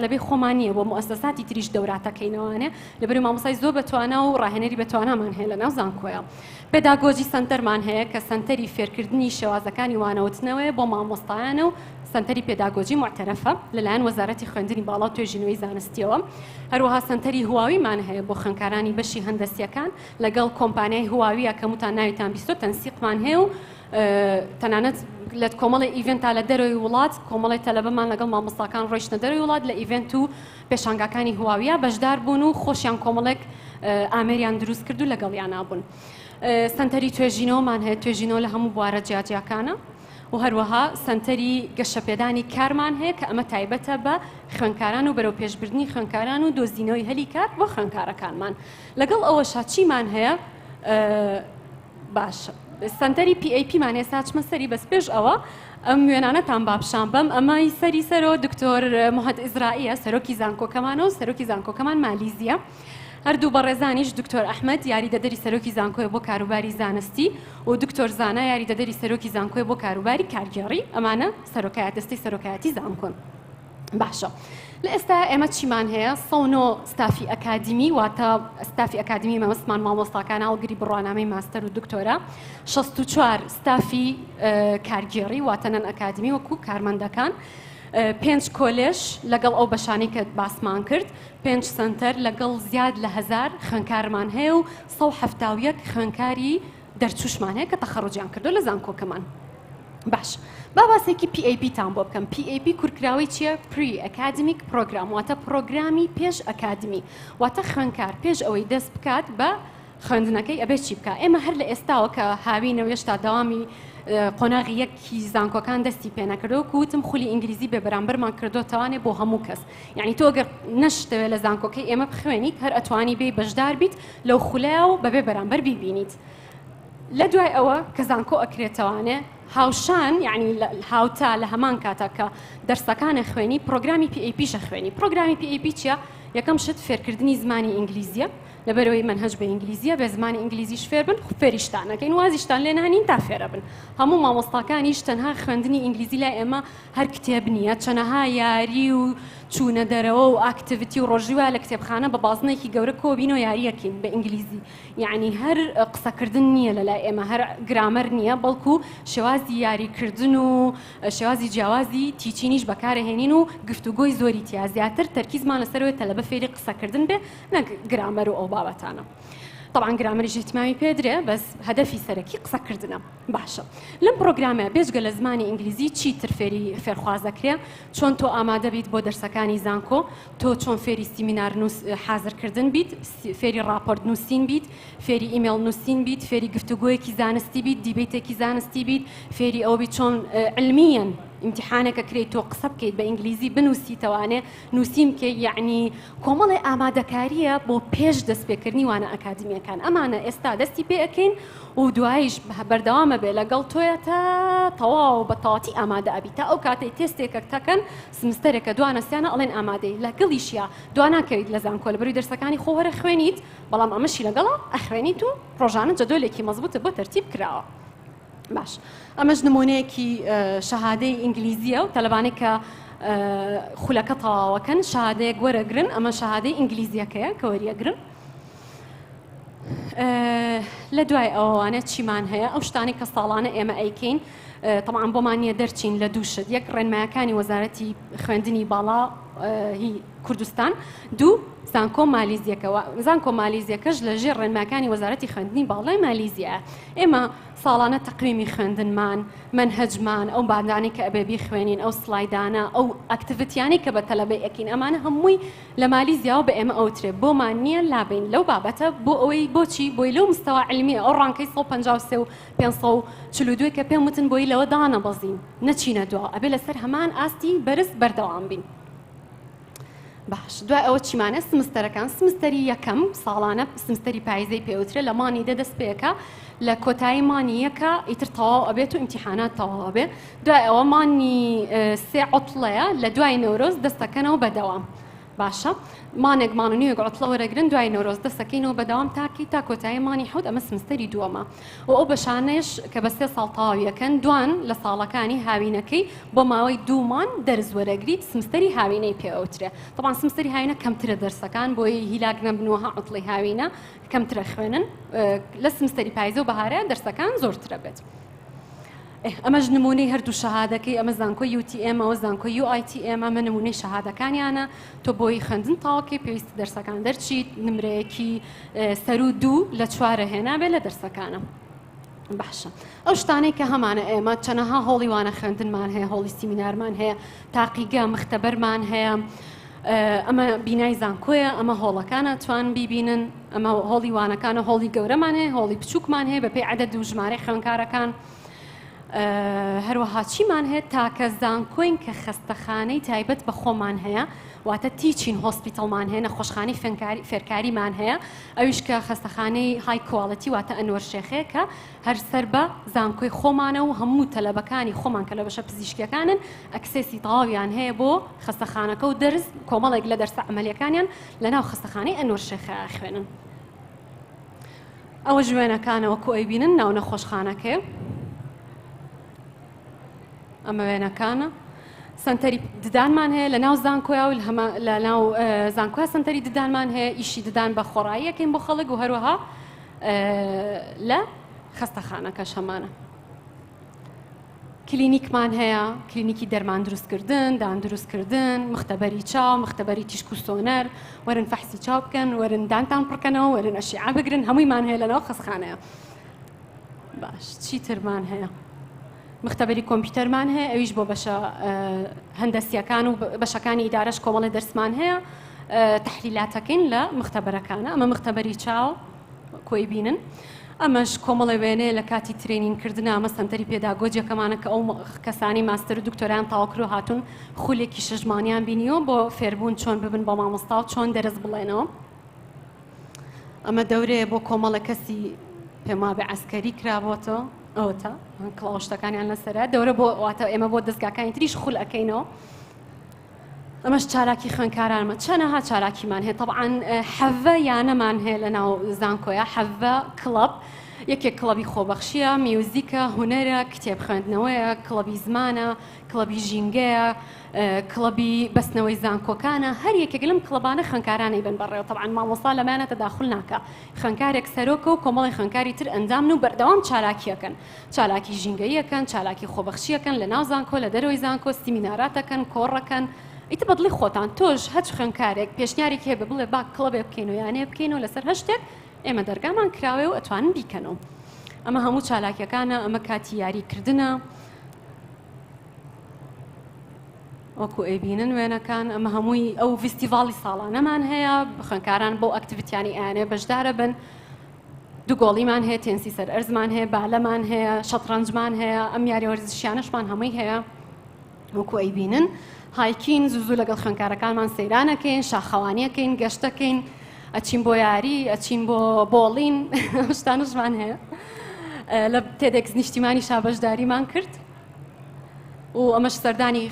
تەلەبەی خۆمان نییە بۆ موئەسەساتی تریش دەوراتەکەینەوانێ لەبەری مامۆستای زۆر بەتوانا و ڕاهێنەری بەتوانامان هەیە لە ناو زانکۆیە. pedagogy سەنتەرمان هەیە کە سەنتەری فێرکردنی شێوازەکانی وانەوتنەوەیە بۆ مامۆستایانە و سەنتەری پێداگۆجی موعتەرەفە لەلایەن وەزارەتی خوێندنی باڵا و توێژینەوەی زانستیەوە. هەروەها سەنتەری هواویمان هەیە بۆ خوێندکارانی بەشی هەندەسیەکان لەگەڵ کۆمپانیای هواویە کە موتان ناویتان بیستۆ تەنسیقمان هەیە و تەنانەت لە کۆمەڵی event تا لە دەرەوەی وڵات کۆمەڵی تەلەبەمان لەگەڵ مامۆستاکان ڕۆیشتە دەرەوەی وڵات لە event و پێشانگاکانی هواویە بەشدار بوون و خۆشیان کۆمەڵێک ئامێریان دروست کرد و لەگەڵیانا بوون. سەنتەری توێژینەوەمان هەیە، توێژینەوە لە هەموو بوارە جیاجیاکانە و هەروەها سەنتەری گەشەپێدانی کارمان هەیە کە ئەمە تایبەتە بە خوێندکاران و بەرەوپێشبردنی خوێندکاران و دۆزینەوەی هەلی کار بۆ خوێندکارەکانمان. لەگەڵ ئەوەشا چیمان هەیە؟ باشە سەنتەری PAP مان ئێستا چمە سەری بەس پێش ئەوە ئەم وێنانەتان با پیشان بەم ئەمەی سەری سەرۆ دکتۆر محەد ئیزرائیە سەرۆکی زانکۆکەمانە و سەرۆکی زانکۆکەمان مالیزیە هەردوو بەڕێزانیش دکتۆر ئەحمەد یاریدەدەری سەرۆکی زانکۆی بۆ کاروباری زانستی و دکتۆر زانا یاریدەدەری سەرۆکی زانکۆی بۆ کاروباری کارگێڕی ئەمانە سەرۆکایەت دەستەی سەرۆکایەتی زانکۆن. باشە لە ئێستا ئێمە چیمان هەیە 109 ستافی ئەکادیمی واتە ستافی ئەکادیمی مەبەستمان مامۆستاکان هەڵگری بڕوانامەی ماستەر و دکتۆرا 64 ستافی کارگێڕی واتە non ئەکادیمی وەکو کارمەندەکان پێنج کۆلێژ لەگەڵ ئەو بەشانەی کە باسمان کرد پێنج سنتەر لەگەڵ زیاد لە هزار خوێنکارمان هەیە و 171 خوێنکاری دەرچوشمان هەیە کە تەخەڕوجیان کردو لە زانکۆکەمان. باش با باسێکی PAP تان بۆ بکەم PAP کورتکراوەی چییە؟ Pre Academic Program واتە پرۆگرامی پێش ئەکادمی واتە خوێنکار پێش ئەوەی دەست بکات بە خوێندنەکەی ئەبێت چی بکە ئێمە هەر لە ئێستاوە کە هاوینە و هێشتا دەوامی قۆناغی یەکی زانکۆکان دەستی پێنەکردەوە کوتم خولی ئینگلیزی بێ بەرامبەرمان کردوتەوانێ بۆ هەموو کەس یعنی تۆ گەر نەشتەوێت لە زانکۆکەی ئێمە بخوێنیت هەر ئەتوانی بێ بەشدار بیت لەو خولەیە و بەبێ بەرامبەر بیبینیت لە دوای ئەوە کە زانکۆ ئەکرێتەوانێ هاوشان یعنی هاوتا لە هەمان کاتا کە دەرسەکانە خوێنی پرۆگرامی PAP شە خوێنی پرۆگرامی PAP چیە یەکەم شت فێرکردنی زمانی ئینگلیزیە لەبەرەوەی مەنهەج بە ئینگلیزیە بێ زمانی ئینگلیزیش فێر بن فێریشتان نەکەین وازیشتان لێ نانین تا فێرە بن هەموو مامۆستاکانیش تەنها خوێندنی ئینگلیزی لای ئێمە هەر کتێب نییە چەنەها یاری و چوونە دەرەوە و activity و ڕۆژی وایە لە کتێبخانە بە بازنێکی گەورە کۆبینەوە یاریەکەین بە ئینگلیزی یەعنی هەر قسەکردن نییە لەلای ئێمە هەر گرامەر نییە بەڵکو شێوازی یاریکردن و شێوازی جیاوازی teaching یش بەکارەهێنین و گفتوگۆی زۆری تیا زیاتر تەرکیزمان لەسەرەوەی تەلەبە فێری قسەکردن بێ نەک گرامەر و ئەو بابەتانە طبعا گرامەریش اهتمامی پێدرێ بەس هەدەفی سەرەکی قسەکردنە باشە لەم پرۆگرامە بێجگە لە زمانی ئینگلیزی چی تر فێری فێرخواز دەکرێ چۆن تۆ ئامادە بیت بۆ دەرسەکانی زانکۆ تۆ چۆن فێری سیمینار حازرکردن بیت فێری ڕاپۆرت نووسین بیت فێری ئیمێڵ نووسین بیت فێری گفتوگۆیەکی زانستی بیت debate ێکی زانستی بیت فێری ئەوە بیت چۆن علمیەن ئیمتیحانێکە کرێت تۆ قسە بکەیت بە ئینگلیزی بنووسیتەوانێ نووسین بکەیت یعنی کۆمەڵێ ئامادەکارییە بۆ پێش دەستپێکردنی وانە ئەکادیمیەکان ئەمانە ئێستا دەستی پێ ئەکەین و دواییش بەردەوامە بێ لەگەڵ تۆیە تا تەواو بە تەواتی ئامادە ئەبی تا ئەو کاتەی تێستێکە تەکەن سمستەرێکە دوانە سیانە ئەڵێن ئامادەی لەگەڵیشیا دواناکەویت لە زانکۆ لەبەروی دەرسەکانی خۆ هەرە خوێنیت بەڵام ئەمەشی لەگەڵا ئەخوێنیت و ڕۆژانە جەدۆلێکی مەزبوتە بۆ تەرتیب کراوە باش ئەمەش نمونەیەکی شەهادەی ئینگلیزیە و تەلەبانێک کە خولەکە تەواوەکەن شەهادەیەک وەرەگرن ئەمە شەهادەی ئینگلیزیەکەیە کە وەریەگرن لە دوای ئەوانە چیمان هەیە ئەو شتانەی کە ساڵانە ئێمە ئەیکەین تەبعەن بۆمان نییە دەرچین لە دوو شت یەک ڕێنمایەکانی وەزارەتی خوێندنی باڵا هی کوردستان دوو زانکۆ مالیزیەکەوە زانکۆ مالیزیەکەش لە ژێر ڕێنماکانی وەزارەتی خوێندنی باڵای مالیزیە ئێمە ساڵانە تەقویمی خوێندنمان مەنهەجمان ئەو باندانەی کە ئەبێ بیخوێنین ئەو سلایدانە ئەو activity یانەی کە بە تەلەبەی ئەکەین ئەمانە هەمووی لە مالیزیاوە بە ئێمە ئەوترێ بۆمان نییە لابەین لەو بابەتە بۆ ئەوەی بۆچی بۆی لەو مستەوا عیلمیە ئەو rank ەی 153 و 542 کە پێم وتن بۆی لەوە دانەبەزین نەچینە دوا ئەبێ لەسەر هەمان ئاستی بەرز بەردەوام بین. باش دوای ئەوە چیمانە سمستەرەکان سمستەری یەکەم ساڵانە سمستەری پایزەی پێوترێ لە مانی دە دەست پێەکە لە کۆتایی مانی یەکە ئیتر تەواو ئەبێت و ئیمتیحانات تەواو ئەبێ دوای ئەوە مانی سێ عوتڵەیە لە دوای نەورۆز دەستەکەنەوە بەدەوام. باشە مانێک مان و نیوێک عوتڵە وەرەگرن دوای نەورۆز دەسەکەینەوە بەدەوام تاکی تا کۆتایی مانی حەوت ئەمە سمستەری دووەمە و ئەو بەشانەش کە بە سێ ساڵ تەواویەکەن دوان لە ساڵەکانی هاوینەکەی بۆ ماوەی دوو مان دەرس وەرەگریت سمستەری هاوینەی پێ ئەوترێ تەبعەن سمستەری هاوینە کەمترە دەرسەکان بۆی هیلاک نەبنووە عوتڵەی هاوینە کەمترە خوێنن لە سمستەری پایزە و بەهارە دەرسەکان زۆرترە بێت. ئەمەش نمونەی هەردوو شەهادەکەی ئەمە زانکۆی UTM ئەوە زانکۆی UITM ئەمە نمونەی شەهادەکانیانە تۆ بۆی خوێندن تاوکەی پێویست دەرسەکان دەرچیت نمرەیەکی سەرو دوو لە چوارە هێنابێ لە دەرسەکانە. باشە ئەو شتانەی کە هەمانە ئێمە چەنەها هۆڵی وانە خوێندنمان هەیە هۆڵی سیمینارمان هەیە تاقیگە مختەبەرمان هەیە ئەمە بینای زانکۆیە ئەمە هۆڵەکانە توان بیبینن ئەمە هۆڵی وانەکانە هۆڵی گەورەمان هەیە هۆڵی بچووکمان هەیە بەپێی عەدەد و ژمارەی خوێندکارەکان هەروەها چیمان هەیە تاکە زانکۆین کە خەستەخانەی تایبەت بە خۆمان هەیە واتە teaching hospital مان هەیە نەخۆشخانەی فێرکاریمان هەیە ئەویش کە خەستەخانەی high quality واتە ئەنوەر شێخەیە کە هەر سەر بە زانکۆی خۆمانە و هەموو تەلەبەکانی خۆمان کە لە بەشە پزیشکیەکانن access ی تەواویان هەیە بۆ خەستەخانەکە و دەرس کۆمەڵێک لە دەرسە عەمەلیەکانیان لە ناو خەستەخانەی ئەنوەر شێخە ئەخوێنن. ئەوەش وێنەکانە وەکو ئەیبینن ناو نەخۆشخانەکەیە. ئەمە وێنەکانە. سەنتەری ددانمان هەیە لە ناو زانکۆیا و لە ناو زانکۆیا سەنتەری ددانمان هەیە ئیشی ددان بە خۆڕاییەکەین بۆ خەڵک و هەروەها لە خەستەخانەکەش هەمانە. کلینیکمان هەیە کلینیکی دەرمان دروستکردن دان دروستکردن مختبەری چاو مختبەری تیشک و سۆنەر وەرن فەحسی چاو بکەن وەرن دانتان پڕکەنەوە وەرن ئەشیعە بگرن هەموویمان هەیە لەناو خەستخانەیە باش چیترمان هەیە مختبەری کۆمپیوتەرمان هەیە ئەویش بۆ بەشە هەندەسیەکان و بەشەکانی ئیدارەش کۆمەڵی دەرسمان هەیە تحلیلاتەکەین لە مختبەرەکانە ئەمە مختبەری چاو کۆی بینن ئەمەش کۆمەڵێ وێنەیە لە کاتی training کردنا ئەمە سەنتەری پێداگۆجیەکەمانە کە ئەو کەسانی ماستەر و دکتۆرایان تەواو هاتوون خولێکی شەشمانیان بینیوە بۆ فێربوون چۆن ببن بە مامۆستا و چۆن دەرس بڵێنەوە ئەمە دەورەیە بۆ کۆمەڵە کەسی پێمابێ عسکەری کرابۆتەوە ئەوەتا کڵاو شتەکانیان لەسەرە دەورە بۆ واتە ئێمە بۆ دەستگاکانی تریش خول ئەەکەینەوە ئەمەش چالاکی خوێندکارانمە چەنەها چالاکیمان هەیە تەبعەن حەڤە یانەمان هەیە لە ناو زانکۆیە حەڤە کڵەب یەکێک کڵەبی خۆبەخشیە میوزیکە هونەرە کتێب خوێندنەوەیە کڵەبی زمانە کڵەبی ژینگەیە کڵەبی بەستنەوەی زانکۆکانە هەر یەکێک لەم کڵەبانە خوێندکارانی بن بەڕێوە تەبعەن مامۆستا لەمانە تەداخل ناکە خوێندکارێک سەرۆکە و کۆمەڵی خوێندکاری تر ئەندامن و بەردەوام چالاکیەکەن چالاکی ژینگەیی ئەکەن، چالاکی خۆبەخشی ئەکەن لە ناو زانکۆ، لە دەرەوەی زانکۆ، سیمینارات ئەکەن، کۆڕ ئەکەن، ئیتر بە دڵی خۆتان، تۆش هەچ خوێندکارێک پێشنیارێکی هەبێ بڵێ با کڵەبێ بکەین و یانەیە بکەین و لەسەر هەر شتێک ئێمە دەرگامان کراوەیە و ئەتوانن بیکەنەوە. ئەمە هەموو چالاکیەکانە، ئەمە کاتی یاری کردنە. وەکو ئەیبینن وێنەکان ئەمە هەمووی ئەو ڤیستیڤاڵی ساڵانەمان هەیە خوێندکاران بۆ activity یانی ئەیانێ بەشدارە بن دوو گۆڵیمان هەیە، تێنسی سەر ئەرزمان هەیە، بالەمان هەیە، شەتڕەنجمان هەیە، ئەم یاری وەرزشیانەشمان هەمووی هەیە وەکو ئەیبینن. hiking زوو زوو لەگەڵ خوێندکارەکانمان سەیرانەکەین، شاخەوانیەکەین، گەشتەکەین، ئەچین بۆ یاری، ئەچین بۆ بۆڵین، شتانەشمان هەیە. لە TEDx نیشتیمانی شا بەشداریمان کرد. و ئەمەش سەردانی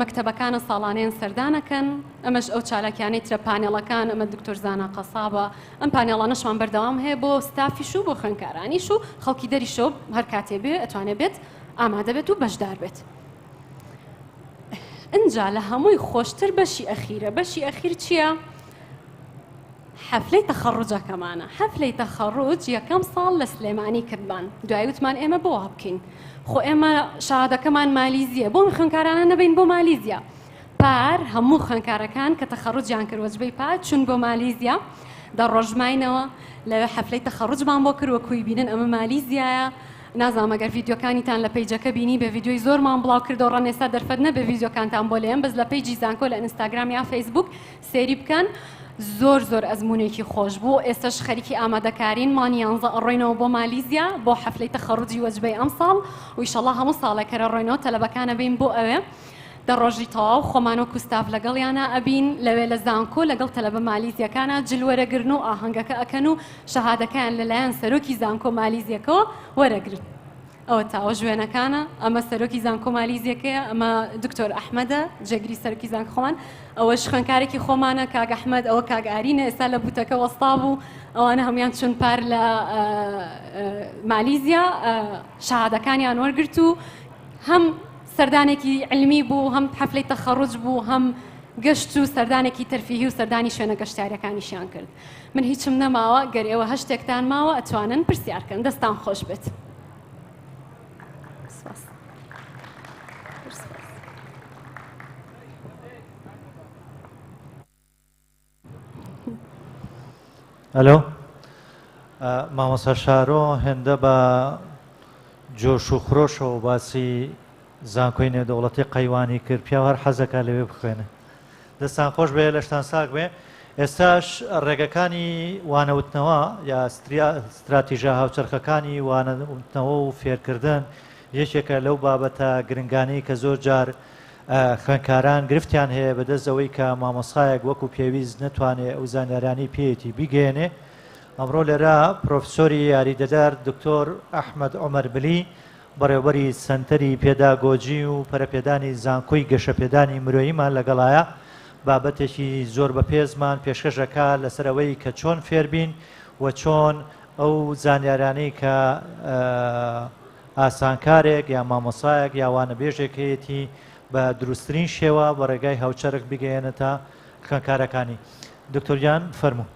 مەکتەبەکانە ساڵانەیان سەردانەکەن ئەمەش ئەو چالاکیانەی ترە پانێڵەکان ئەمە دکتۆر زانا قەسابە ئەم پانێڵانەشمان بەردەوام هەیە بۆ ستافیش و بۆ خوێندکارانیش و خەڵکی دەریشەوە هەر کاتێ بێ ئەتوانێ بێت ئامادە بێت و بەشدار بێت. ئینجا لە هەمووی خۆشتر بەشی ئەخیرە بەشی ئەخیر چییە؟ حەفلەی تەخەڕوجەکەمانە حەفلەی تەخەڕوج یەکەم ساڵ لە سلێمانی کردمان دوای وتمان ئێمە بۆ وا بکەین خۆ ئێمە شەهادەکەمان مالیزیە بۆ خوێندکارانە نەبین بۆ مالیزیا پار هەموو خوێندکارەکان کە تەخەڕوجیان کرد وەجبەی پار چون بۆ مالیزیا دە ڕۆژ ماینەوە لەوێ حەفلەی تەخەڕوجمان بۆ کرد وەکوی بینن ئەمە مالیزیایە نازانم ئەگەر ڤیدیۆکانیتان لە page ەکە بینی بێ ڤیدیۆی زۆرمان بڵاو کردەوە ڕەنگە ئێستا دەرفەت نەبێ ڤیدیۆکانتان بۆ لێم بەس لە page ی زانکۆ لە ئینستاگرام یا فەیسبوک سەیری بکەن زۆر زۆر ئەزمونێکی خۆش بوو ئێستەش خەریکی ئامادەکارین مانگی یانزە ئەڕۆینەوە بۆ مالیزیا بۆ حەفلەی تەخەڕوجی وەجبەی ئەمساڵ و ئیشەڵا هەموو ساڵێک هەر ئەڕۆینەوە تەلەبەکان ئەبەین بۆ ئەوێ دە ڕۆژی تەواو خۆمان وەکو ستاف لەگەڵیانا ئەبین لەوێ لە زانکۆ لەگەڵ تەلەبە مالیزیەکانا جل وەرەگرن و ئاهەنگەکە ئەکەن و شەهادەکەیان لەلایەن سەرۆکی زانکۆ مالیزیەکەوە وەرەگرن. ئەوەتا ئەوەش وێنەکانە، ئەمە سەرۆکی زانکۆ مالیزیەکەیە، ئەمە دکتۆر ئەحمەدە جێگری سەرۆکی زانکۆ خۆمان، ئەوەش خوێندکارێکی خۆمانە کاک ئەحمەد، ئەوە کاک ئارینە ئێستا لە بوتەکە وەستا بوو، ئەوانە هەموویان چون پار لە مالیزیا شەهادەکانیان وەرگرت و هەم سەردانێکی علمی بوو هەم حەفلەی تەخەڕوج بوو هەم گەشت و سەردانێکی تەرفیهی و سەردانی شوێنە گەشتیاریەکانیشیان کرد. من هیچم نەماوە گەر ئێوە هەر شتێکتان ماوە ئەتوانن پرسیار کەن دەستان خۆش بێت. سپاس. ئەلۆ مامۆستا شارۆ هێندە بە جۆش و خرۆشەوە باسی زانکۆی نێودەوڵەتی قەیوانی کرد پیاو هەر حەزەکە لەوێ بخوێنێ دەستان خۆش بێ لەشتان ساک بێ ئێستاش ڕێگەکانی وانەوتنەوە یا ستراتیژە هاوچەرخەکانی وانەوتنەوە و فێرکردن یەکێکە لەو بابەتە گرنگانەی کە زۆر جار خوێندکاران گرفتیان هەیە بەدەست ئەوەی کە مامۆستایەک وەکو پێویست نەتوانێ ئەو زانیارانەی پێیەتی بیگەیەنێ. ئەمڕۆ لێرە پرۆفیسۆری یاریدەدەر دکتۆر ئەحمەد عومەر ملی بەڕێوبەری سەنتەری پێداگۆجی و پەرەپێدانی زانکۆی گەشەپێدانی مرۆییمان لەگەڵایە بابەتێکی زۆر بەپێزمان پێشکەش ئەکا لەسەر ئەوەی کە چۆن فێربین و چۆن ئەو زانیارانەی کە ئاسانکارێک یا مامۆسایەک یا وانەبێژێک هەیەتی بە دروستترین شێوە بە ڕێگای هاوچەرخ بیگەیەنێتە خوێندکارەکانی. دکتۆر گیان فەرموو.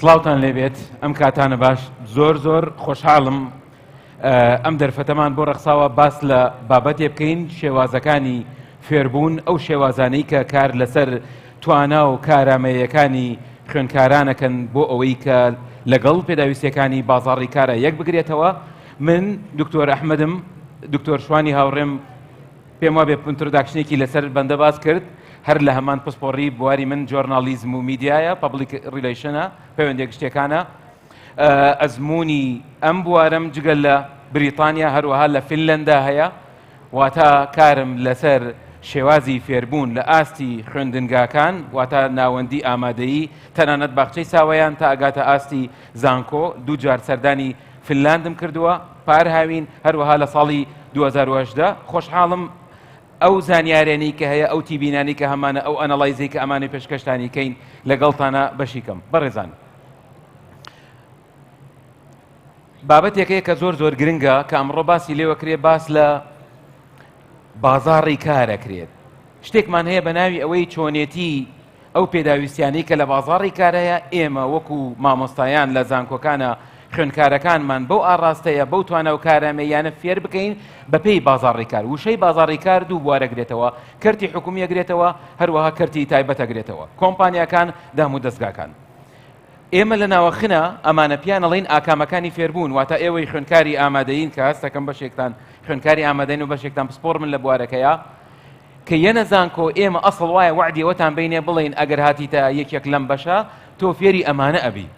سڵاوتان لێبێت ئەم کاتانە باش زۆر زۆر خۆشحاڵم ئەم دەرفەتەمان بۆ ڕەخساوە باس لە بابەتێ بکەین شێوازەکانی فێربوون ئەو شێوازانەی کە کار لەسەر توانا و کارامەیەکانی خوێندکارانەکەن بۆ ئەوەی کە لەگەڵ پێداویستیەکانی بازاڕی کارە یەک بگرێتەوە من دکتۆر ئەحمەدم دکتۆر شوانی هاوڕێم پێم وابێ introduction ێکی لەسەر بەندە باس کرد، هەر لە هەمان پسپۆڕی بواری من journalism و میدیایە، public relation ە، پەیوەندیە گشتیەکانە. ئەزموونی ئەم بوارەم جگە لە بریتانیا هەروەها لە فینلەندا هەیە، واتە کارم لەسەر شێوازی فێربوون لە ئاستی خوێندنگاکان، واتە ناوەندی ئامادەیی، تەنانەت باخچەی ساوایان تا ئەگاتە ئاستی زانکۆ، دووجار سەردانی فنلاندم کردووە پار هاوین، هەروەها لە ساڵی 2018. خۆشحاڵم ئەو زانیارێنەی کە هەیە، ئەو تیبینانەی کە هەمانە، ئەو analyze ەی کە ئەمانەی پێشکەشتانی کەین لەگەڵتانە بەشی کەم. بەڕێزان بابەتێک هەیە کە زۆر زۆر گرنگە کە ئەمڕۆ باسی لێوە کرێ، باس لە بازاڕی کارەکرێت. شتێکمان هەیە بە ناوی ئەوەی چۆنێتی ئەو پێداویستیانەی کە لە بازاڕی کار هەیە، ئێمە وەکو مامۆستایان لە زانکۆکانە خوێندکارەکانمان بەو ئاڕاستەیە، بەو توانا و کارامەییانە فێر بکەین بەپێی بازاڕی کار. وشەی بازاڕی کار دوو بوار ئەگرێتەوە، کەرتی حکومی ئەگرێتەوە، هەروەها کەرتی تایبەت ئەگرێتەوە، کۆمپانیاکان، دامودەزگاکان. ئێمە لە ناوەخنە ئەمانە پیان ئەڵێین ئاکامەکانی فێربوون، واتە ئێوەی خوێندکاری ئامادەیین کە هەستەکەم بەشێکتان خوێندکاری ئامادەین و بەشێکتان پسپۆڕمن لە بوارەکەیا، کە یەنە زانکۆ ئێمە ئەسڵ وایە وەعدی ئەوەتان بینێ بڵێین ئەگەر هاتیتە یەکێک لەم بەشە تۆ فێری ئەمانە ئەبی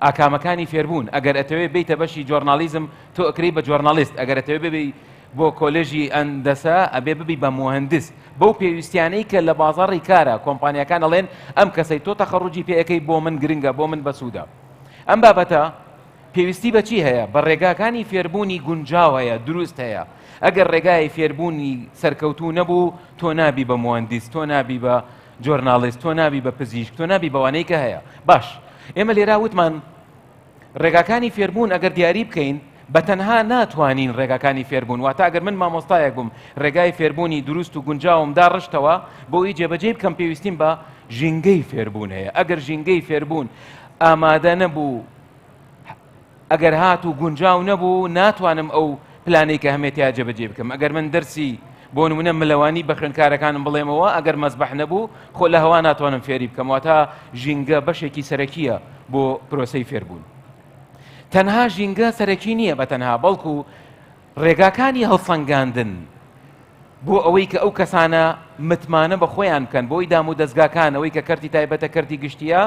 ئاکامەکانی فێربوون ئەگەر ئەتەوێ بیتە بەشی journalism تۆ ئەکرێی بە journalist ئەگەر ئەتەوێ ببی بۆ کۆلێژی ئەندەسە ئەبێ ببی بە موهەندس بەو پێویستیانەی کە لە بازاڕی کارە کۆمپانیاکان ئەڵێن ئەم کەسەی تۆ تەخەڕوجی پێ ئەکەی بۆ من گرنگە بۆ من بەسوودە ئەم بابەتە پێویستی بە چی هەیە؟ بە ڕێگاکانی فێربوونی گونجاو هەیە، دروست هەیە. ئەگەر ڕێگای فێربوونی سەرکەوتوو نەبوو، تۆ نابی بە موەندیس، تۆ نابی بە journalist، تۆ نابی بە پزیشک، تۆ نابی بەوانەی کە هەیە. باش، ئێمە لێرا وتمان ڕێگاکانی فێربوون ئەگەر دیاری بکەین، بە تەنها ناتوانین ڕێگاکانی فێربوون، واتە ئەگەر من مامۆستایەک بووم ڕێگای فێربوونی دروست و گونجاوم داڕشتەوە، بۆ ئەوەی جێبەجێی بکەم پێویستیم بە ژینگەی فێربوون هەیە. ئەگەر ژینگەی فێربوون ئامادە نەبوو. ئەگەر هاتوو گونجاو نەبوو ناتوانم ئەو پلانەی کە هەمێ تیا جێبەجێ بکەم. ئەگەر من دەرسی بۆ نمونە ملەوانی بە خوێندکارەکانم بڵێمەوە ئەگەر مەسبەح نەبوو خۆ لە هەوا ناتوانم فێری بکەم. واتە ژینگە بەشێکی سەرەکیە بۆ پرۆسەی فێربوون. تەنها ژینگە سەرەکی نییە بە تەنها، بەڵکو ڕێگاکانی هەڵسەنگاندن بۆ ئەوەی کە ئەو کەسانە متمانە بە خۆیان بکەن، بۆی دام و دەزگاکان ئەوەی کە کەرتی تایبەتە کەرتی گشتیە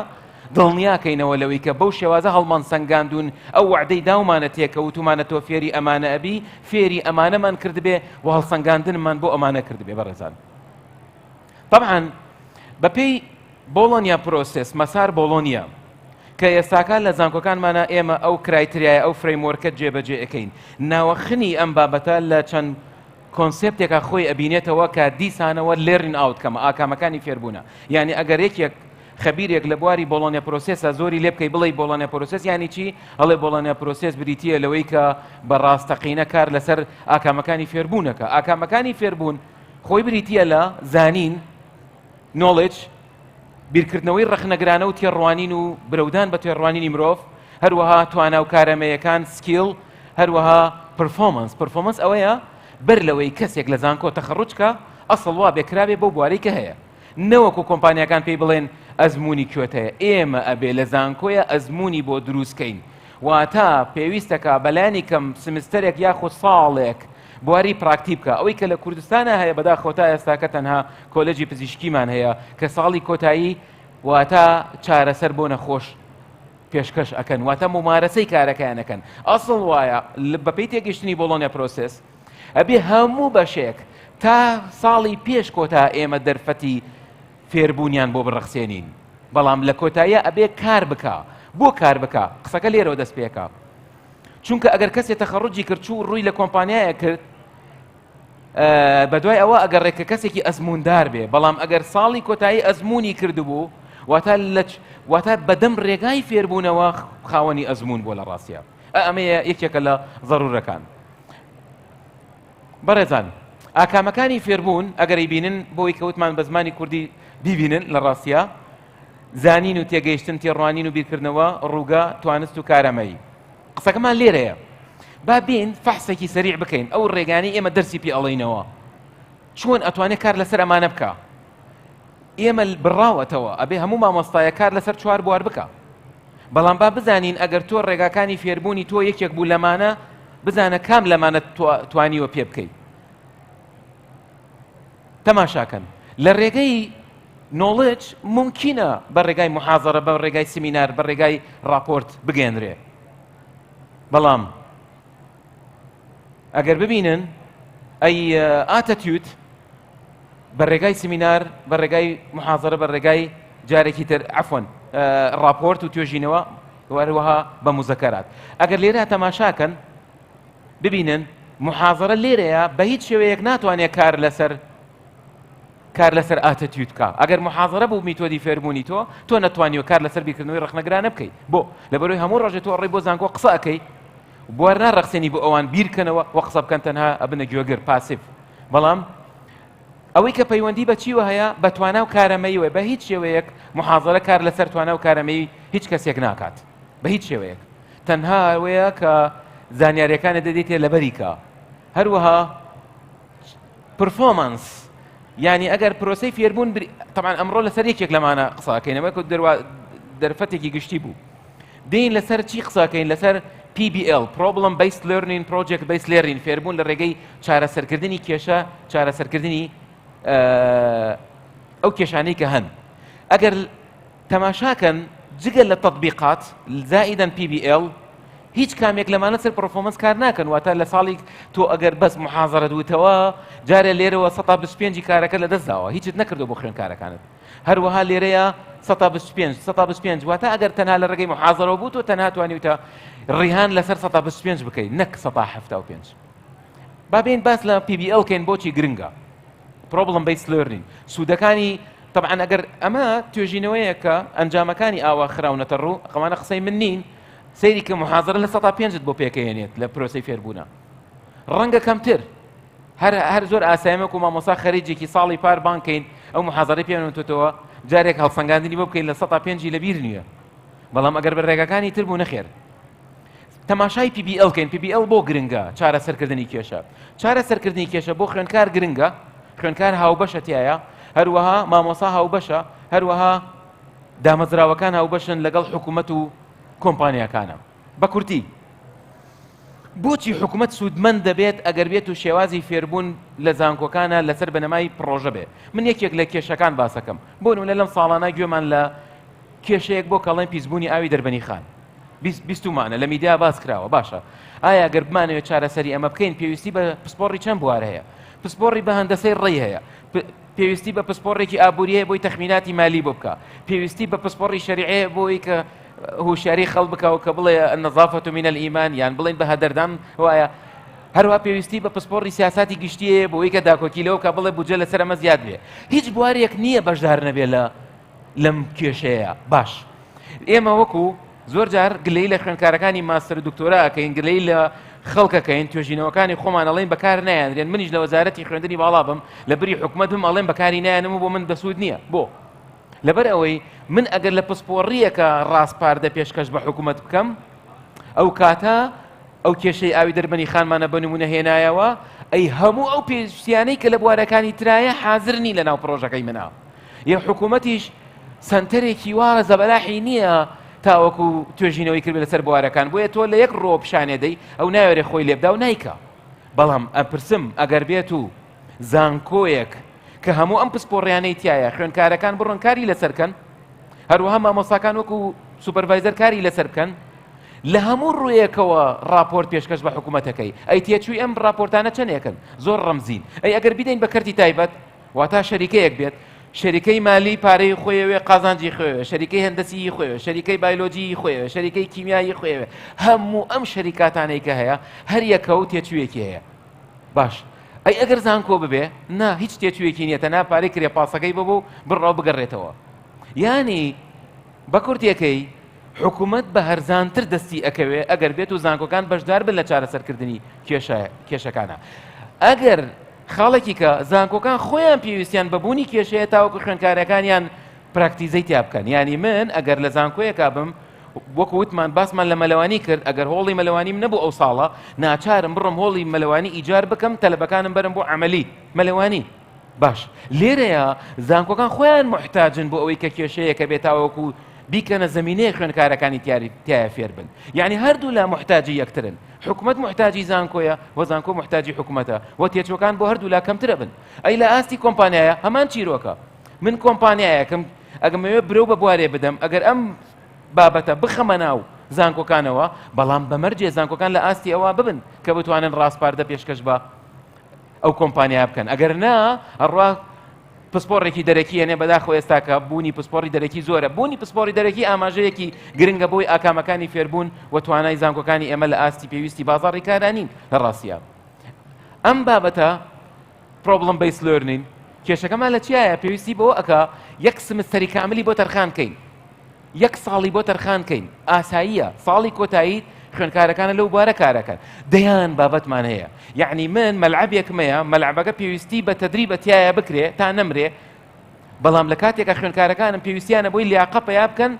دڵنیاکەینەوە لەوەی کە بەو شێوازە هەڵمان سەنگاندون، ئەو وعدەی داومانە تێکە وتومانە تۆ فێری ئەمانە ئەبی، فێری ئەمانەمان کردبێ و هەڵسەنگاندنمان بۆ ئەمانە کردبێ. بەڕێزان طبعا بەپێی Bologna Process، مەسار بۆڵۆنیا، کە ئێستاکە لە زانکۆکانمانە ئێمە ئەو criteria یە ئەو framework ە جێبەجێ ئەکەین، ناوەخنی ئەم بابەتە لە چەند concept ێکە خۆی ئەبینێتەوە کە دیسانەوە learning outcome ە، ئاکامەکانی فێربوونە. یعنی ئەگەر یەکێک خەبیرێک لە بواری Bologna Process ە زۆری لێ بکەی بڵێی Bologna Process یعنی چی، ئەڵێ Bologna Process بریتییە لەوەی کە بە ڕاستەقینە کار لەسەر ئاکامەکانی فێربوونەکە. ئاکامەکانی فێربوون خۆی بریتییە لە زانین، knowledge، بیرکردنەوەی ڕەخنەگرانە و تێڕوانین و برەودان بە تێڕوانینی مرۆڤ، هەروەها توانا و کارەمەیەکان skill، هەروەها performance. performance ئەوەیە بەر لەوەی کەسێک لە زانکۆ تەخەڕوج کە ئەسڵ وا بێ کرابێ بەو بوارەی کە هەیە، نەوەکو کۆمپانیاکان پێی بڵێن ئەزمموونی کوێت هەیە. ئێمە ئەبێ لە زانکۆیە ئەزمموونی بۆ دروستکەین، واتە پێویستەکە بەلایەنی کەم سمستەرێک یاخود ساڵێک بواری پراکتی بکە. ئەوەی کە لە کوردستانە هەیە بەداخەوە تا ئێستاکە تەنها کۆلێجی پزیشکیمان هەیە کە ساڵی کۆتایی واتە چارەسەر بۆ نەخۆش پێشکەش ئەکەن، واتە ممارەسەی کارەکەیان ئەکەن. ئەسڵ وایە بەپێی تێگەیشتنی Bologna Process ئەبێ هەموو بەشێک تا ساڵی پێش کۆتا ئێمە دەرفەتی فێربوونیان بۆ بڕەخسێنین، بەڵام لە کۆتاییە ئەبێ کار بکە. بۆ کار بکە قسەکە لێرەوە دەست پێکە، چونکە ئەگەر کەسێ تەخەڕوجی کرد چوو ڕووی لە کۆمپانیایە کرد بەدوای ئەوە ئەگەڕێ کە کەسێکی ئەزموندار بێ، بەڵام ئەگەر ساڵی کۆتایی ئەزمموی کردبوو واتە لە واتە بەدەم ڕێگای فێربوونەوە خاوەنی ئەزمون بۆ لە ڕاستە. ئەمەیە یەکێکە لە زەرورەکان. بەڕێزان ئاکامەکانی فێربوون ئەگەر بینن بۆی کەوتمان بە زمانی کوردی بیبینن لە ڕاستە زانین و تێگەیشتن، تێڕوانین و بیرکردنەوە، ڕووگە، توانست و کارامەیی. قسەکەمان لێرەیە با بین فەحسێکی سەریع بکەین ئەو ڕێگانی ئێمە دەرسی پێ ئەڵێینەوە چۆن ئەتوانێت کار لەسەر ئەمانە بکە. ئێمە بڕاوەتەوە ئەبێ هەموو مامۆستایە کار لەسەر چوار بوار بکە، بەڵام با بزانین ئەگەر تۆ ڕێگاکانی فێربوونی تۆ یەکێک بوو لەمانە، بزانە کام لەمانە توانیوە پێ بکەیت. تەماشاکەن لە ڕێگەی knowledge ممکنە بە ڕێگای محازەرە، بە ڕێگای سمینار، بە ڕێگای راپۆرت بگەێنرێ، بەڵام ئەگەر ببینن ئەی attitude بە ڕێگای سمینار، بە ڕێگای محازەرە، بە ڕێگای جارێکی تر عفوەن راپۆرت و توێژینەوە، وەروەها بە مزەکەرات. ئەگەر لێرە تەماشاکەن ببینن محازەرە لێرەیە بە هیچ شێوەیەک ناتوانێت کار لەسەر کار لەسەر attitude بکە. ئەگەر محازەرە بوو میتۆدی فێربوونی تۆ، تۆ نەتوانیوە کار لەسەر بیرکردنەوەی ڕەخنەگرانە بکەیت. بۆ لەبەرەوەی هەموو ڕۆژێ تۆ ڕێی بۆ زانکۆ قسە ئەەکەی، بوار ناڕەخسێنی بۆ ئەوان بیرکەنەوە و قسە بکەن، تەنها ئەبنە گوێگر passive. بەڵام ئەوەی کە پەیوەندی بە چیوە هەیە بە توانا و کارەمەیەوە، بە هیچ شێوەیەک محازەرە کار لەسەر توانا و کارەمەی هیچ کەسێک ناکات بە هیچ شێوەیەک، تەنها ئەوەیە کە زانیاریەکانە دەدەیتێ لەبەریکە. هەروەها performance، یعنی ئەگەر پرۆسەی فێربوون طبعا ئەمڕۆ لەسەر یەکێک لەمانە قساکەینەوە کە دەرفەتێکی گشتی بوو. دین لەسەر چی قساکەین؟ لەسەر PBL Problem Based Learning Project Based Learning، فێربوون لە ڕێگەی چارەسەرکردنی کێشە، چارەسەرکردنی ئەو کێشانەی کە هەن. ئەگەر تەماشاکەن جگە لە تطبیقات زائیدەن PBL هیچ کامێک لەمانە سەر performance کار ناکەن. واتە لە ساڵی تۆ ئەگەر بەس محازەرەت وتەوە جارێ لێرەوە 125 کارەکە لە دەست داوە، هیچت نەکردو بۆ خوێندکارەکانت. هەروەها لێرەیە 125 125، واتە ئەگەر تەنها لە ڕێگەی محازەرەوە بوو تۆ تەنها توانیوتە ڕیهان لەسەر 125 بکەیت نەک 175. با بین باس لە PBL کەین بۆچی گرنگە Problem Based Learning، سوودەکانی. طبعا ئەگەر ئەمە توێژینەوەیەکە ئەنجامەکانی ئاوا خراونەتە ڕوو، ئەمانە قسەی من نین. سەیری کە محازەرە لە 105 بۆ پێکەێنێت لە پرۆسەی فێربوونە، ڕەنگە کەمتر. هەر زۆر ئاسایمەک و مامۆسا خەریجێکی ساڵی پار بانکەین ئەو محازەرەی پێنوتەوە جارێک هەڵسەنگاندنی بۆ بکەین لە 105 لەبیر نییە، بەڵام ئەگەر بە ڕێگاکانی تر بوو نەخێر. تەماشای PBL کەین، PBL بۆ گرنگە؟ چارەسەرکردنی کێشە. چارەسەرکردنی کێشە بۆ خوێندکار گرنگە، خوێندکار هاوبەشە تیایا، هەروەها مامۆسا هاوبەشە، هەروەها دامەزراوەکان هاوبەشن لەگەڵ حکوومەت و کۆمپانیاکانە. بە کورتی بۆچی حکوومەت سوودمەند دەبێت ئەگەر بێت و شێوازی فێربوون لە زانکۆکانە لەسەر بنەمای پڕۆژە بێ؟ من یەکێک لە کێشەکان باسەکەم، بۆ نمونە لەم ساڵانە گوێمان لە کێشەیەک بۆ کەڵێن پیسبوونی ئاوی دەربەنی خان بیستومانە لە میدیا باس کراوە باشە ئایا گەر بمانەوێت چارەسەری ئەمە بکەین پێویستی بە پسپۆڕی چەند بوار هەیە پسپۆڕی بە هەندەسەی ڕێی هەیە پێویستی بە پسپۆڕێکی ئابووری هەیە بۆی تەخمیناتی مالی بۆ بکە پێویستی بە پسپۆڕی شەریعەیە بۆی کە هوشیاری خەڵ بکە و کە بڵێ النظافة من الإيمان یان بڵێن بە هەدەردان وایە هەروە پێویستی بە پسپۆڕی سیاساتی گشتیەیە بۆی کە داکۆکی لەوە کە بڵێ بودجە لەسەر ئەمە زیاد بێ هیچ بوارێک نییە بەشدار نەبێ لە لەم کێشەیە باش ئێمە وەکو زۆر جار گلەی لە خوێندکارەکانی ماستەر و دکتۆرا ئەکەین گلەی لە خەڵکەکەین توێژینەوەکانی خۆمان ئەڵێن بەکار نایانرێن منیش لە وەزارەتی خوێندنی باڵا بم لە بری حکومەت بم ئەڵێن بەکاری نایەنم و بۆ من بەسوود نییە بۆ لەبەر ئەوەی من ئەگەر لە پسپۆڕیەکە ڕاسپاردە پێشکەش بە حکوومەت بکەم ئەو کاتە ئەو کێشەی ئاوی دەربەنی خانمانە بە نمونە هێنایەوە ئەی هەموو ئەو پێویستیانەی کە لە بوارەکانی ترایە حاضر نی لە ناو پرۆژەکەی منە یە حکوومەتیش سەنتەرێکی وا زەبەلاحی نییە تاوەکو توێژینەوەی کردبێت لەسەر بوارەکان بۆیە تۆ لە یەک ڕۆ پیشانێ دەی ئەو ناوێرێ خۆی لێبدا و نیکە بەڵام ئەپرسم ئەگەر بێت و زانکۆیەک کە هەموو ئەم پسپۆڕیانەی تایە خوێنکارەکان بڕۆن کاری لەسەرکەن هەروەها مامۆساکان وەکو supervisor کاری لەسەر بکەن لە هەموو ڕوویەکەوە ڕاپۆرت پێشکەش بە حکوومەتەکەی ئەی تێچووی ئەم ڕاپۆرتانە چەندێکن زۆر ڕەمزین ئەی ئەگەر بیدەین بە کەرتی تایبەت واتا شەریکەیەک بێت شەریکەی مالی پارەی خۆیەوێ قازانجی خۆیەوێ شەریکەی هەندەسیی خۆیەوێ شەریکەی بایلۆجیی خۆیەوێ شەریکەی کیمیایی خۆیەوێ هەموو ئەم شەریکاتانەی کە هەیە هەر یەکە و تێچوویەکی هەیە باش ئەی ئەگەر زانکۆ ببێ نا هیچ تێچوویەکی نییە تەنها پارەی کرێ پاسەکەی ببوو بڕا و بگەڕێتەوە یانی بە کورتیەکەی حکومەت بە هەرزانتر دەستی ئەکەوێ ئەگەر بێت و زانکۆکان بەشدار بن لە چارەسەرکردنی کێشە کێشەکانە ئەگەر خاڵێکی کە زانکۆکان خۆیان پێویستیان بە بوونی کێشەیە تاوەکو خوێندکارەکانیان پراکتیزەی تیا بکەن یانی من ئەگەر لە زانکۆیەکا بم وەکو وتمان باسمان لە مەلەوانی کرد ئەگەر هۆڵی مەلەوانیم نەبوو ئەو ساڵە ناچارم بڕم هۆڵی مەلەوانی ئیجار بکەم تەلەبەکانم بەرم بۆ عملی مەلەوانی باش لێرەیە زانکۆکان خۆیان محتاجن بۆ ئەوەی کە کێشەیەکە بێت تاوەکو بیکەنە زمینەیە خوێندکارەکانی تیاری تایە فێر بن یعنی هەردوو لا محتاجی یەکترن حکومەت محتاجی زانکۆیە و زانکۆ محتاجی حکومەتە و تێچوەکان بۆ هەردوو لا کەمترە بن ئەی لە ئاستی کۆمپانیایە هەمان چیرۆکە من کۆمپانیایەکم ئەگەمەوێ برەو بە بوارێ بدەم ئەگەر ئەم بابەتە بخەمە ناو زانکۆکانەوە بەڵام بەمەرجێ زانکۆکان لە ئاستی ئەوە ببن کە بتوانن ڕاسپاردە پێشکەش بە ئەو کۆمپانیا بکەن ئەگەر نا ئەڕوا پسپۆڕێکی دەرەکی هێنێ بەداخەوە ئێستاکە بوونی پسپۆڕی دەرەکی زۆرە بوونی پسپۆڕی دەرەکی ئاماژەیەکی گرنگە بۆی ئاکامەکانی فێربوون و توانای زانکۆکانی ئێمە لە ئاستی پێویستی بازاڕی کارانین لە ڕاستە ئەم بابەتە problem based learning کێشەکەمان لە چیایە پێویستی بەوە ئەکا یەک سمستەری کاملی بۆ تەرخان کەین یەک ساڵی بۆ تەرخان کەین ئاساییە ساڵی کۆتاییت خوێندکارەکانە لەو بوارە کارەکەن دەیان بابەتمان هەیە یعنی من مەلعەبێکم هەیە مەلعەبەکە پێویستی بە تەدریبە تایە بکرێ تا نەمرێ بەڵام لە کاتێکە خوێندکارەکانم پێویستیانە بۆی لیاقە پەیا بکەن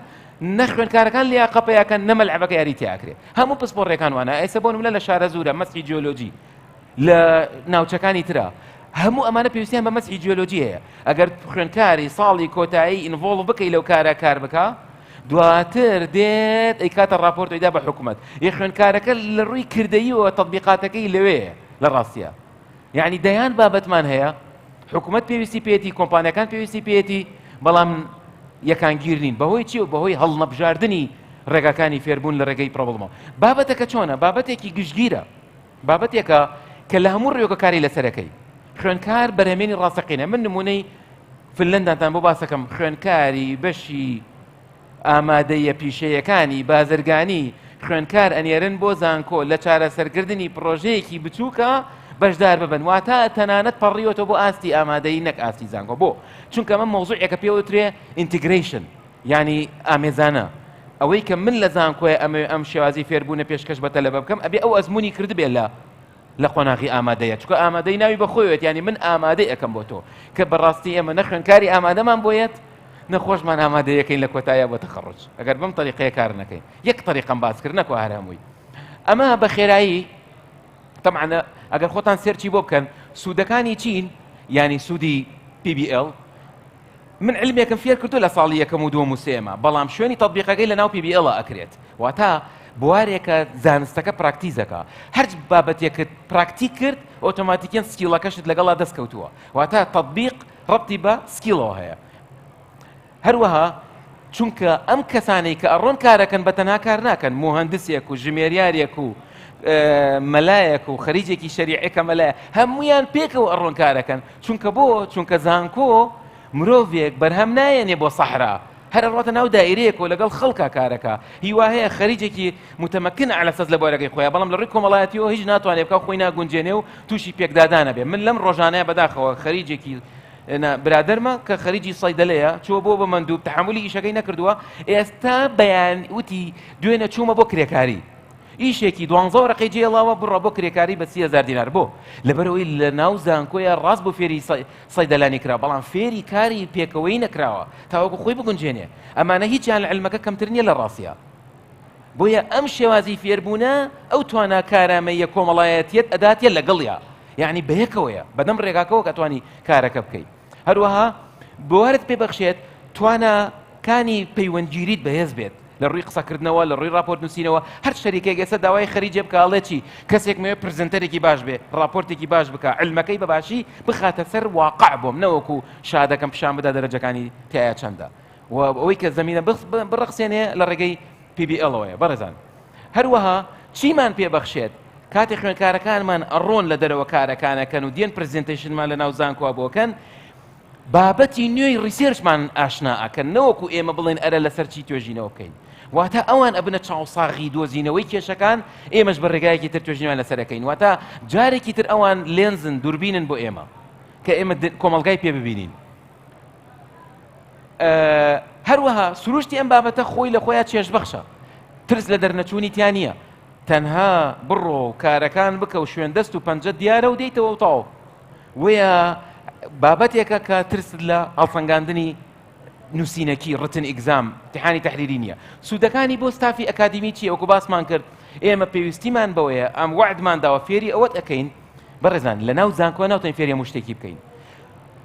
نە خوێندکارەکان لیاقە پەیاکەن نە مەلعەبەکە یاری تیاکرێ هەموو پسپۆڕەکان وانە ئێستا بۆ نمونە لە شارەزوورە مەسحی جیۆلۆجی لە ناوچەکانی ترا هەموو ئەمانە پێویستیان بە مەسحی جیۆلۆجی هەیە ئەگەر خوێندکاری ساڵی کۆتایی involve بکەی لەو کارە کار بکە دواتر دێت ئەیکاتە ڕاپۆرت ئەیدا بە حکوومەت یە خوێندکارەکە لە ڕووی کردەیەوە تەطبیقاتەکەی لەوێ لە ڕاستیە یعنی دەیان بابەتمان هەیە حکوومەت پێویستی پێێتی کۆمپانیەکان پێویستی پێێتی بەڵام یەکانگیر نین بەهۆی چی و بەهۆی هەڵنەبژاردننی ڕێگاکانی فێربوون لە ڕێگەی problem ەوە بابەتەکە چۆنە بابەتێکی گشتگیرە بابەتێکە کە لە هەموو ڕووێکە کاری لەسەرەکەی خوێندکار بەرهەمێنی ڕاستەقینە من نمونەی فنلەندانتان بۆ باسەکەم خوێندکاری بەشی ئامادەیە پیشەیەکانی بازرگانی خوێندکار ئەنێرن بۆ زانکۆ لە چارەسەرکردنی پرۆژەیەکی بچووکە بەشدار ببن واتە تەنانەت پەڕیوەتەوە بۆ ئاستی ئامادەیی نەک ئاستی زانکۆ بۆ چونکە ئەمە مەوزوعێکە پێوترێ integration یانی ئامێزانە. ئەوەی کە من لە زانکۆیە ئەمەوێ ئەم شێوازی فێربوونە پێشکەش بە تەلەبە بکەم ئەبێ ئەو ئەزموونی کردبێ لە لە قۆناغی ئامادەیە چونکە ئامادەی ناوی بە خۆیەت یانی من ئامادەی ئەەکەم بۆ تۆ کە بەڕاستی ئێمە نە خوێندکاری ئامادەمان بۆیەت نەخۆشمان ئامادەیەکەین لە کۆتایە بۆ تەخەڕج ئەگەر بەم طریقەیە کار نەکەین یەک طریقەم باس کرد نەکو هەر هەمووی. ئەمە بە خێرایی تەبعەن ئەگەر خۆتان search ی بۆ بکەن سوودەکانی چین یانی سوودی PBL من علمێکم فێر کردو لە ساڵی یەکەم و دووەم و سێمە بەڵام شوێنی تەطبیقەکەی لە ناو PBL ئەکرێت واتە بوارێکە زانستەکە پراکتیزەکە هەر بابەتێکت پراکتیک کرد ئۆتۆماتیکیەن skill ەکەشت لەگەڵا دەست کەوتووە واتە تەطبیق ڕەبتی بە skill ەوە هەیە هەروەها چونکە ئەم کەسانەی کە ئەڕۆن کارەکەن بە تەنها کار ناکەن، موهەندسێک و ژمێریارێک و مەلایەک و خەریجێکی شەریعەکە مەلایە هەمویان پێکەوە ئەڕۆن کارەکەن چونکە بۆ چونکە زانکۆ مرۆڤێک بەرهەم نایەنێ بۆ سەحرا هەر ئەڕاتە ناو دایرەیەک و لەگەڵ خەڵکا کارەکە هیوا هەیە خەریجێکی متەمەکن على سەز لە بوارەکەی خۆیان بەڵام لە ڕووی کۆمەڵایەتیەوە هیچ ناتوانێت بکا خۆی ناگونجێنێ و تووشی پێکدادانە بێ من لەم ڕۆژانەیە بەداخەوە خەریجێکی نا برادەرمە کە خەریجی سەیدەلەیە چووە بۆ بە مەندوب تەحەمولی ئیشەکەی نەکردووە ئێستا بەیان وتی دوێنێ چوومە بۆ کرێکاری ئیشێکی دوانزە وەرەقەی جێڵاوە بڕە بۆ کرێکاری بە 3000 دینار بۆ لەبەرەوەی لە ناو زانکۆیە ڕاست بۆ فێری سەیدەلانی کرا بەڵام فێری کاری پێکەوەی نەکراوە تاوەکو خۆی بگونجێنێ ئەمانە هیچیان لە علمەکە کەمتر نییە لە ڕاستە بۆیە ئەم شێوازی فێربوونە ئەو توانا کارامەیە کۆمەڵایەتیەت ئەداتە لەگەڵیا یەعنی بەیەکەوەیە بەدەم ڕێگاکەوە کە توانی کارەکە بکەیت هەروەها بوارت پێ بەخشێت تواناکانی پەیوەندگیریت بەهێز بێت لە ڕووی قسەکردنەوە لە ڕووی راپۆرت نووسینەوە هەر شەریکێک ئێستا داوای خەریجێ بکە ئەڵێ چی کەسێک مەوێ presenter ێکی باش بێ راپۆرتێکی باش بکە علمەکەی بە باشی بخاتە سەر واقع بۆم نەوەکو شادەکەم پیشان بدا دەرەجەکانی تایە چەندە و ئەوەی کە زمینە بڕەخسێنێ لە ڕێگەی PBL ەوەیە بەڕێزان هەروەها چیمان پێ بەخشێت کاتێ خوێندکارەکانمان ئەڕۆن لە دەرەوە کارەکانەکەن و دێن presentation مان لە ناو زانکۆ بۆکەن بابەتی نوێی research مان ئاشنا ئەکەن نەوەکو ئێمە بڵێن ئەرە لەسەر چی توێژینەوە بکەین واتە ئەوان ئەبنە چاوساغی دۆزینەوەی کێشەکان ئێمەش بە ڕێگایەکی تر توێژینەوەیان لەسەر ئەکەین واتە جارێکی تر ئەوان لێنزن دووربینن بۆ ئێمە کە ئێمە کۆمەڵگای پێ ببینین هەروەها سروشتی ئەم بابەتە خۆی لە خۆیان چێژبەخشە ترس لە دەرنەچوونی تیا نییە تەنها بڕۆ و کارەکان بکە و شوێن دەست و پەنجە دیارە و دێیتەوە و تەواو وەیە بابەتێکە کە ترست لە هەڵسەنگاندنی نووسینەکی written exam امتحانی تحریری نییە سوودەکانی بۆ ستافی ئەکادیمی چییە وەکو باسمان کرد ئێمە پێویستیمان بەوەیە ئەم وعدمان داوە فێری ئەوەت ئەەکەین بەڕێزان لە ناو زانکۆ ناوتەین فێری هەموو شتێکی بکەین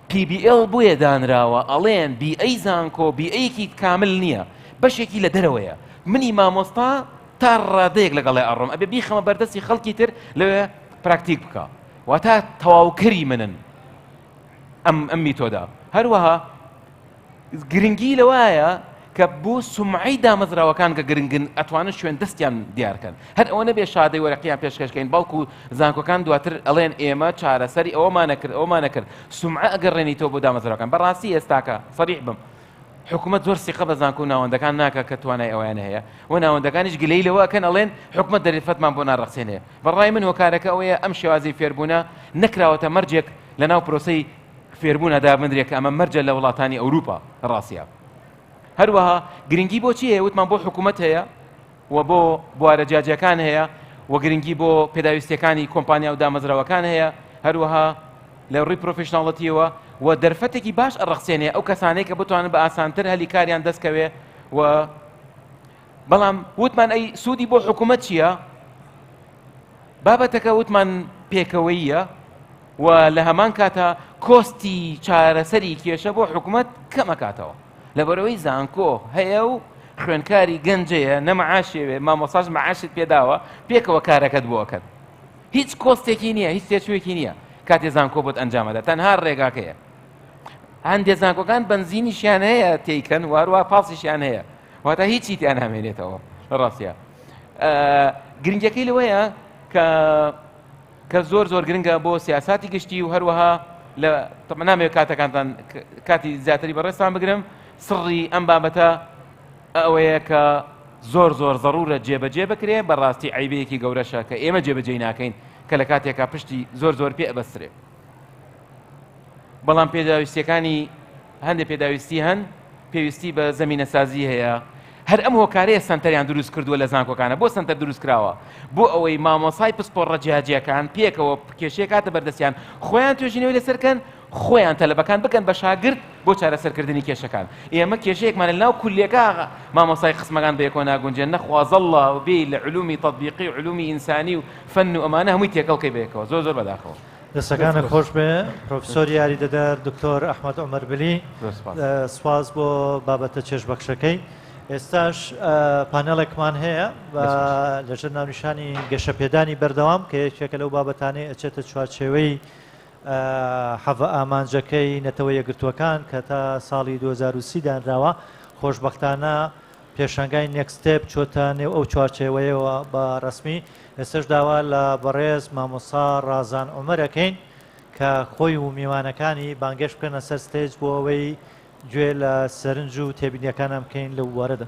PBL بۆیە دانراوە ئەڵێن بیئەی زانکۆ بیئەیەکی کامل نییە بەشێکی لە دەرەوەیە منی مامۆستا تا ڕادەیەک لەگەڵێ ئەڕۆم ئەبێ بیخەمە بەردەستی خەڵکی تر لەوێ پراکتیک بکە واتە تەواوکەری منن ئەم ئەم میتۆدا هەروەها گرنگی لەوایە کە بۆ سومعەی دامەزراوەکان کە گرنگن ئەتوانن شوێن دەستیان دیارکەن هەر ئەوە نەبێ شادەی وەرەقیان پێشکەشکەین بەڵکو زانکۆکان دواتر ئەڵێن ئێمە چارەسەری ئەوەمانە کرد ئەومانە کرد سومعە ئەگەڕێنیتەوە بۆ دامەزراوەکان بەڕاستی ئێستاکە سەریح بم حکومەت زۆر سیقە بە زانکۆ و ناوەندەکان ناکە کە توانای ئەویان هەیە و ناوەندەکانیش گلەی لەوە ئەکەن ئەڵێن حکومەت دەرفەتمان بۆ ناڕەخسێنێ بەڕای من هۆکارەکە ئەوەیە ئەم شێوازی فێربوونە نەکراوەتە مەرجێک لەناو پرۆسەی فێربوونە دابنرێ کە ئەمە مەرجە لە وڵاتانی ئەوروپا ڕاستە هەروەها گرنگی بۆ چی هەیە وتمان بۆ حکوومەت هەیە و بۆ بوارە جیاجیاکان هەیە و گرنگی بۆ پێداویستیەکانی کۆمپانیا و دامەزراوەکان هەیە هەروەها لە ڕووی professionality یەوە و دەرفەتێکی باش ئەڕەخسێنێ ئەو کەسانەی کە بتوانن بە ئاسانتر هەلی کاریان دەستکەوێ و بەڵام وتمان ئەی سوودی بۆ حکوومەت چییە؟ بابەتەکە وتمان پێکەوەیە و لە هەمان کاتا cost ی چارەسەری کێشە بۆ حکوومەت کەمەکاتەوە لەبەرئەوەی زانکۆ هەیە و خوێندکاری گەنجەیە نە معاشێوێ مامۆساش معاشت پێداوە پێکەوە کارەکەت بۆ ئەکەن هیچ cost ێکی نییە هیچ تێچوویەکی نییە کاتێ زانکۆ بۆت ئەنجامەدا تەنها ڕێگاکەیە هەندێ زانکۆکان بەنزینیشیان هەیە تێیکەن واروا پاسیشیان هەیە واتە هیچی تیان نامێنێتەوە لە ڕاستە گرنگەکەی لەوەیە کە کە زۆر زۆر گرنگە بۆ سیاساتی گشتی و هەروەها لە نامەوێت کاتەکانتان کاتی زیاتری بەڕێزتان بگرم سڕی ئەم بابەتە ئەوەیە کە زۆر زۆر زەڕورە جێبەجێ بکرێ بەڕاستی عیبەیەکی گەورەشە کە ئێمە جێبەجێی ناکەین کە لە کاتێکا پشتی زۆر زۆر پێ ئەبەسترێ بەڵام پێداویستیەکانی هەندێک پێداویستی هەن پێویستی بە زەمینەسازی هەیە هەر ئەم هۆکارەیە سەنتەریان دروست کردووە لە زانکۆکانە بۆ سەنتەر دروست کراوە بۆ ئەوەی مامۆسای پسپۆڕە جیاجیەکان پێکەوە کێشەیە کاتە بەردەستیان خۆیان توێژینەوەی لەسەرکەن خۆیان تەلەبەکان بکەن بە شاگرد بۆ چارەسەرکردنی کێشەکان. ئێمە کێشەیەکمان لە ناو کولیەکە مامۆستای قسمەکان بەیەکەوە ناگونجێن، نەخوازەڵڵا بێی لە علومی تەتبیقی و علومی ئینسانی و فەن و ئەمانە هەمووی تێکەڵ کەی بەیەکەوە. زۆر زۆر بەداخەوە. دەستەکانت خۆش بێ پرۆفیسۆری یاریدەدەر دکتۆر ئەحمەد عومەر بلی سوپاس بۆ بابەتە چێژبەخشەکەی. ئێستاش پانێڵێکمان هەیە لەژێر ناونیشانی گەشەپێدانی بەردەوام کە یەکێکە لەو بابەتانەی ئەچێتە چوارچێوەی حەڤە ئامانجەکەی نەتەوە یەکگرتووەکان کە تا ساڵی 2030 دانراوە. خۆشبەختانە پێشانگای Next Step چۆتە نێو ئەو چوارچێوەیەوە بە ڕەسمی. ئێستەش داوا لە بەڕێز مامۆستا ڕازان عومەر ئەکەین کە خۆی و میوانەکانی بانگێشت بکەنە سەر stage بۆ ئەوەی گوێ لە سەرنج و تێبینیەکانیان بکەین لەو بوارەدا.